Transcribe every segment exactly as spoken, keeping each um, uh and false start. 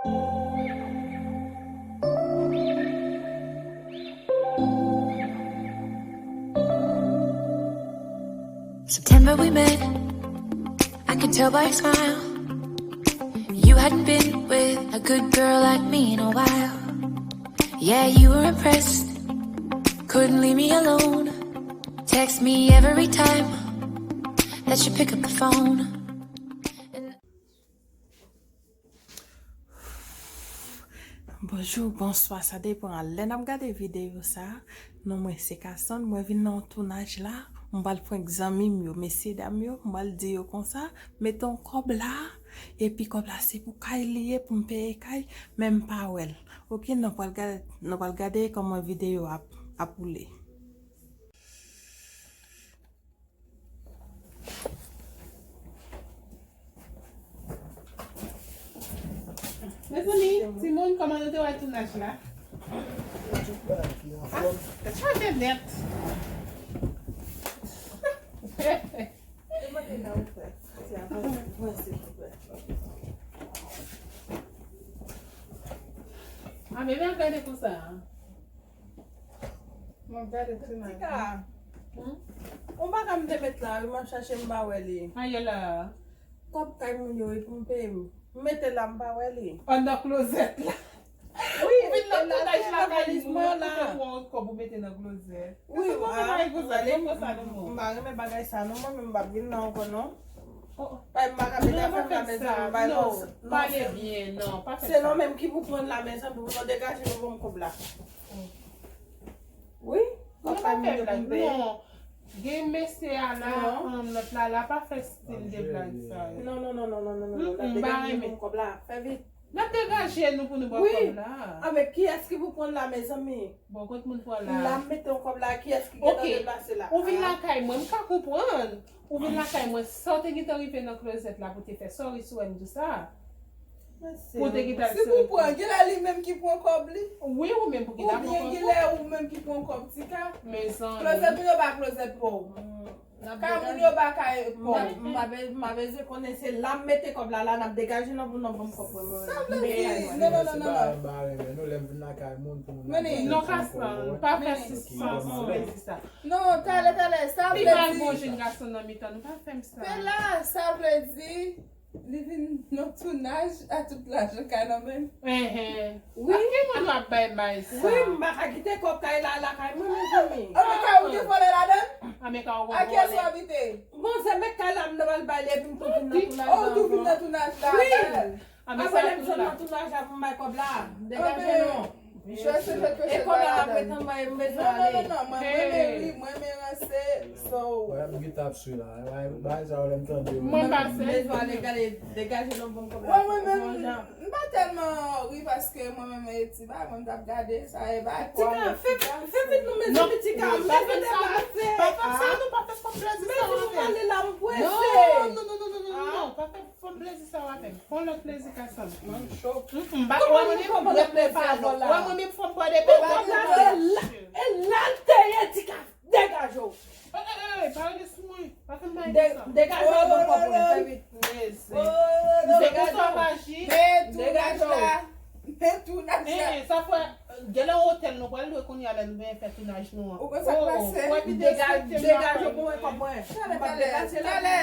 September we met, I could tell by your smile. You hadn't been with a good girl like me in a while. Yeah, you were impressed, couldn't leave me alone. Text me every time that you pick up the phone. Bonjou, bonswa, sa depann lè n ap gade videyo sa. Non mwen se Cassandre, mwen vin nan yon tounaj la. Mwen pral prank zanmi m yo, mesye dam yo, mwen pral di yo konsa, mete yon kòb la, epi kòb la se pou kay li ye, pou m peye kay, men m pa wè l. Oke, nou pral gade, nou pral gade kòman videyo ap, ap woule. Mezanmi, timoun, kòman nou te wè tounaj la? Ah, tèt chaje nèt. Ah, bebe ap gade konsa. Mwen gade ti nan. Tika. Hmm? Ou pa ka m te met la, wi, mwen chache m pa wè li. Aye la. Kòb kay moun yo, wi, pou m peye m. M mete la, m pa wè li. Anndan klozèt la. Wi, ou vin nan tounaj la, valiz mwen la. Ou kòb ou mete nan klozèt. Wi, ah, m pa renmen bagay sa, non, mwen menm m p ap vin la ankò, non. Oh, oh. Bay m pa ka mete afè m la, mezanmi, bay non, non, pale byen, non, pa fè sa. Se nou menm ki pou pran la, mezanmi, pou nou degaje nou ban m kòb la. Wi, kòb pa mwen pou m peye. Non. Gen mesye a la, um, lòt la, la pa fè stil de blag sa yo. Non, non, non, non, non, non, non. N ap degaje nou ban m kòb la. Fè vit. N ap degaje nou pou nou ban kòb la. Wi. Avèk kiyès ki pou pran la, mezanmi? Bon, kot moun pran la? La m mete yon kòb la, kiyès ki gentan deplase la? Ou vin lakay mwen, m ka konprann. Ou vin lakay mwen, sa w te gentan rive nan klozèt la pou te fè, sorry si w wè m di w sa. Pou te gentan. Si pou pran, genlè li menm ki pran kòb li. Wi, ou menm pou gentan pran kòb. Oubyen genlè ou menm ki pran kòb, Tika. Mezanmi. Klozèt ou yo pa klozèt pa w. Kay moun yo pa kay pa w. M pa be-, m pa bezwen konnen, se la m mete kòb la, la n ap degaje nan pou nou ban m kòb mwen, mwen. Sa vle di, non, non, non, non, non. Se pa, m pa renmen nou lè m vin lakay moun pou nou. Non, Cassandre, pa fè sispann, non, plezi sa. Non, talè, talè, sa vle di. Pi mal bon jèn gason nan mitan nou, pa fè m sa. Men la, sa vle di, li vin nan tounaj a tout lajan kay nan men l. Enhen. Wi. Ak ki moun w ap bay may sa? Wi, m pa ka kite kòb kay la, lakay mwen, mezanmi. Anben kay ou gen vòlè ladan l? Anben kay ou gen vòlè. A kiyès ou abite? Bon, se mèt kay la m ta pral bay li epi m tou vin nan tounaj la. Oh, ou tou vin nan tounaj la. Wi. Apre lè m sot nan tounaj la pou m bay kòb la, degaje nou. E kòb la m ap ret anba e m bezwen ale. Non, non, non, non, mwen, mwen renmen ri, mwen renmen ranse, so. Wè, m gentan ap swi la. Wè, bagay sa yo lè m tande yo. Mwen pase. M bezwen ale gade, degaje nou ban m kòb la. Wè, mwen menm, m pa tèlman ri paske mwen menm e ti bagay, mwen m t ap gade sa e bagay. Tika, fè, fè vit non, mezanmi, Tika, m bezwen deplase. Pa fè sa, non, pa fè kòb plezi sa. Mezanmi, m ale la, m prese. Non, non, non, non, non, non, non, pa fè Fon plezi sa w ap fè m. Fon lòt plezi ka sanm. Mwen m cho. Mm, mm, ba, ou wè mwen menm fò m bwè de palo. Ou wè mwen menm fò m bwè de palo. E la, e la l te ye, Tika, degaje w. Eh, eh, eh, pa rele sou mwen. Pa fè m bagay konsa. Degaje w, ban kòb mwen, fè vit. Mezanmi. Se konsa w ap aji. Degaje w. Men tounaj la. Eh, sa fè, genlè yon otèl nou pral lwe kounye a lè nou vin fè tounaj nou an. Ou konn sa k pase? Degaje w pou mwen kòb mwen. Talè, talè, talè.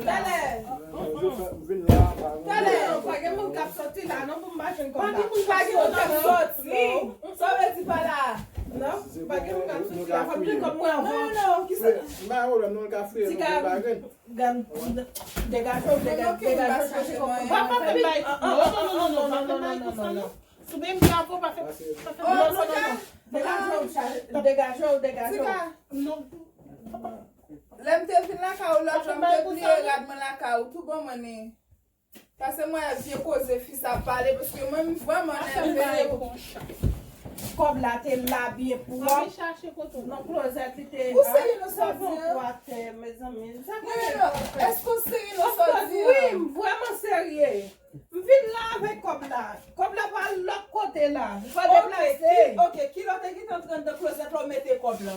Talè. Talè, pa gen moun k ap soti la, non, pou m pa jwenn kòb la. Pa gen moun k ap soti. Sa w vle di pa la? Non, pa gen moun k ap soti la. Fò m jwenn kòb mwen anvan. Non, non, non, kisa? M pa gen pwoblèm, non, l ka fouye, non, pa gen. Degaje w, degaje w, degaje w, chache kòb. Pa, pa fè m bagay. Non, non, non, non, non, pa fè m bagay konsa, non. Sou menm bravo, pa fè, pa fè m bagay konsa, non. Degaje w, degaje w, degaje w. Non. Lè m te vin lakay ou lòt jou, m te bliye rad mwen lakay ou, tou bon mwen ni. Pase mwen vye koze fi sa pale, paske mwen m vrèman nève. Kòb la te la byen pwòp. Nan klozèt li te. Ou serye nan sa w di an? Atè, mezanmi. Non, non, non. Èske w serye nan sa w di an? Wi, m vrèman serye. M vin la avèk kòb la. Kòb la pa lòt kote la. Li pa deplase. Ok, kilòt te gentan antre anndan klozèt la, ou mete kòb la.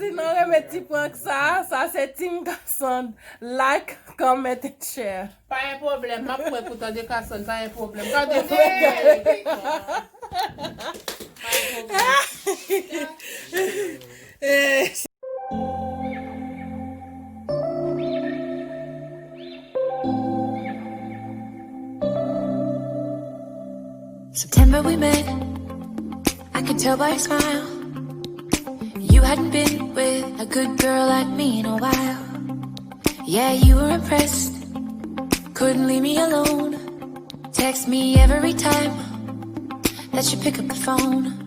Sinon, renmen ti prank sa, sa se Team Kasson. Like, comment and share. Pa gen pwoblèm, m ap prank ou tande Kasson, pa gen pwoblèm. Tande, pa gen pwoblèm. September we met. I could tell by your smile. You hadn't been with a good girl like me in a while. Yeah, you were impressed. Couldn't leave me alone. Text me every time that you pick up the phone.